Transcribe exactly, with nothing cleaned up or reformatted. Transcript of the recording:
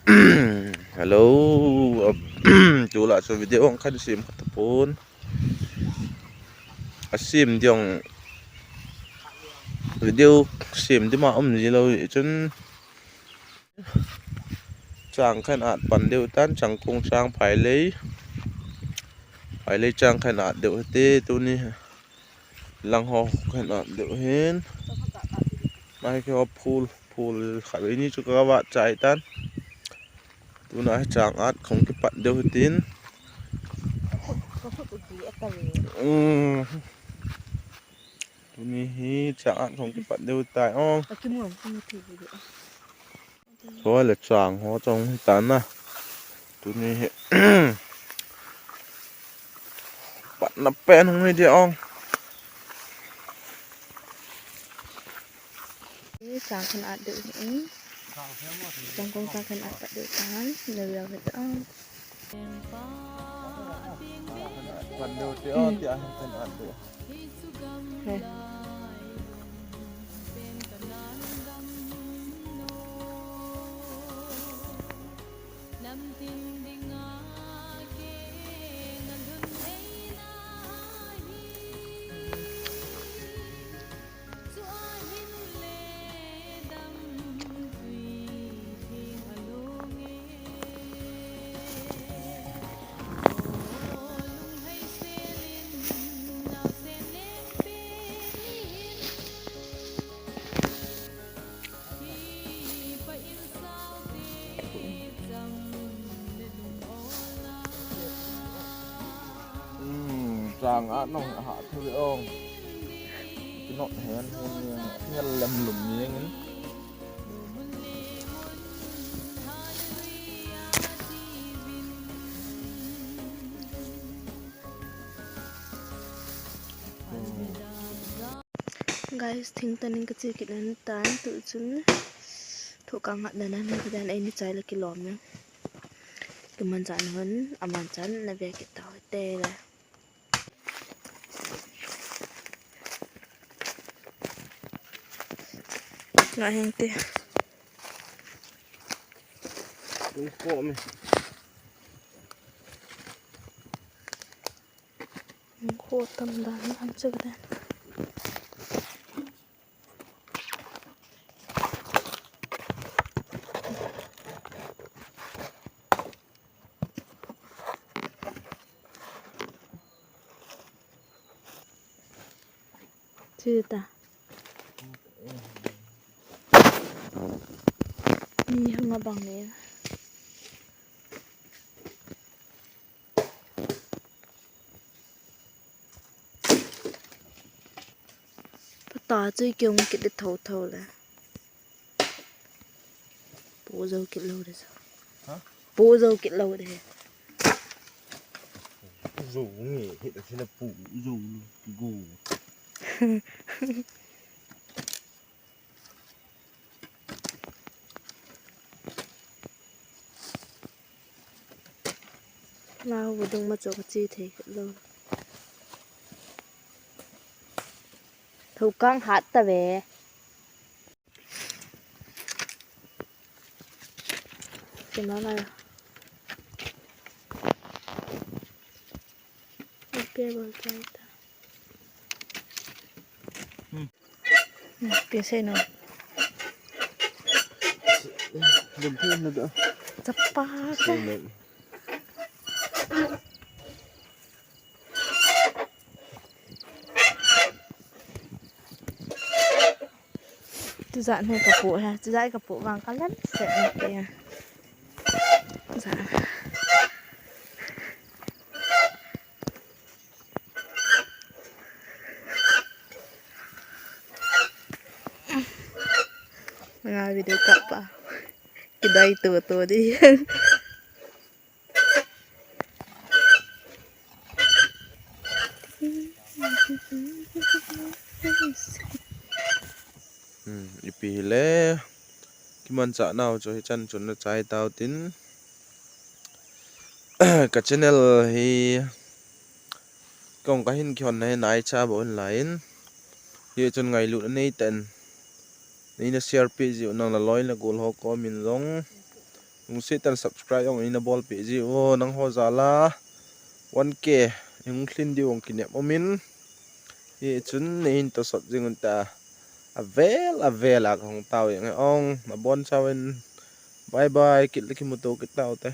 Hello. Tu la so video ong kan sim kata pun. Asim diong video sim di ma um ji lo i chun. Chang kan at pan deu tan chang kung chang pai lei. Pai lei chang kan at deu te tu ni. Lang ho kan at deu hin. Mai ke ho phul phul kha ni chu ka wa chai tan. Tu na chang at khong ki pat deu tin. Ka phut u di a ta ve. Mm. Tu ni hi chang at khong ki pat deu tai ong. Ka ki muam ki mu ti di. Hoi le chang ho chong hi tan na. Tu ni hi. Pat na pen hong ni di ong. Ni chang kan at deu hi. Chang kong chang kan at pat deu tan. Ne wial hi ta. Kan deu ti o ti a kan at deu. He. Hmm, chang a nong ha thu ong. Ki nok hen hen ni ngal lem lum ni ngin. Guys, thing taning ka chi kit nan tan tu chun. Thu ka ngat nan nan ka dan ai ni chai la ki lom ya. Ki man chan hun, a man chan na bia ki tau te la. Nga heng te. Ko me. Ko tam dan am chak dan. Chuta. Ni hanga bang ni. Pata chu kiong kit de thau thau le. Pu zo kit lo de sa. Ha? Pu zo kit lo de. Zo ngi hit a sina pu zo lo ki go. Lau bu dung ma chok chi thei lo. Thau kang hat ta ve. Kina na. Okay, bol chai ta. Pia sei no. Dum pia no do. Chapa ka. Tu za ne ka pu ha, tu za ka pu bang ka lam se ne ke ya. Za. Nga video ka pa. Ki dai tu tu di. Hmm, ipi hi le ki man cha nau cho hi chan chun na chai tau tin. Ka channel hi kong ka hin ki hon na hi nai cha ba online. Hi chun ngai lut nei ten. Nei na share pi ji nang la loi la gol ho ko min long. Ung seh tan subscribe ong ina bol pe ji o nang ho jala. One K ung khlin di ong kiniap omin. Hi chun ne in to sot jing unta. Avel avel ak hong tau yang ong na bon chawin. Bye bye kit laki mutu kit tau te.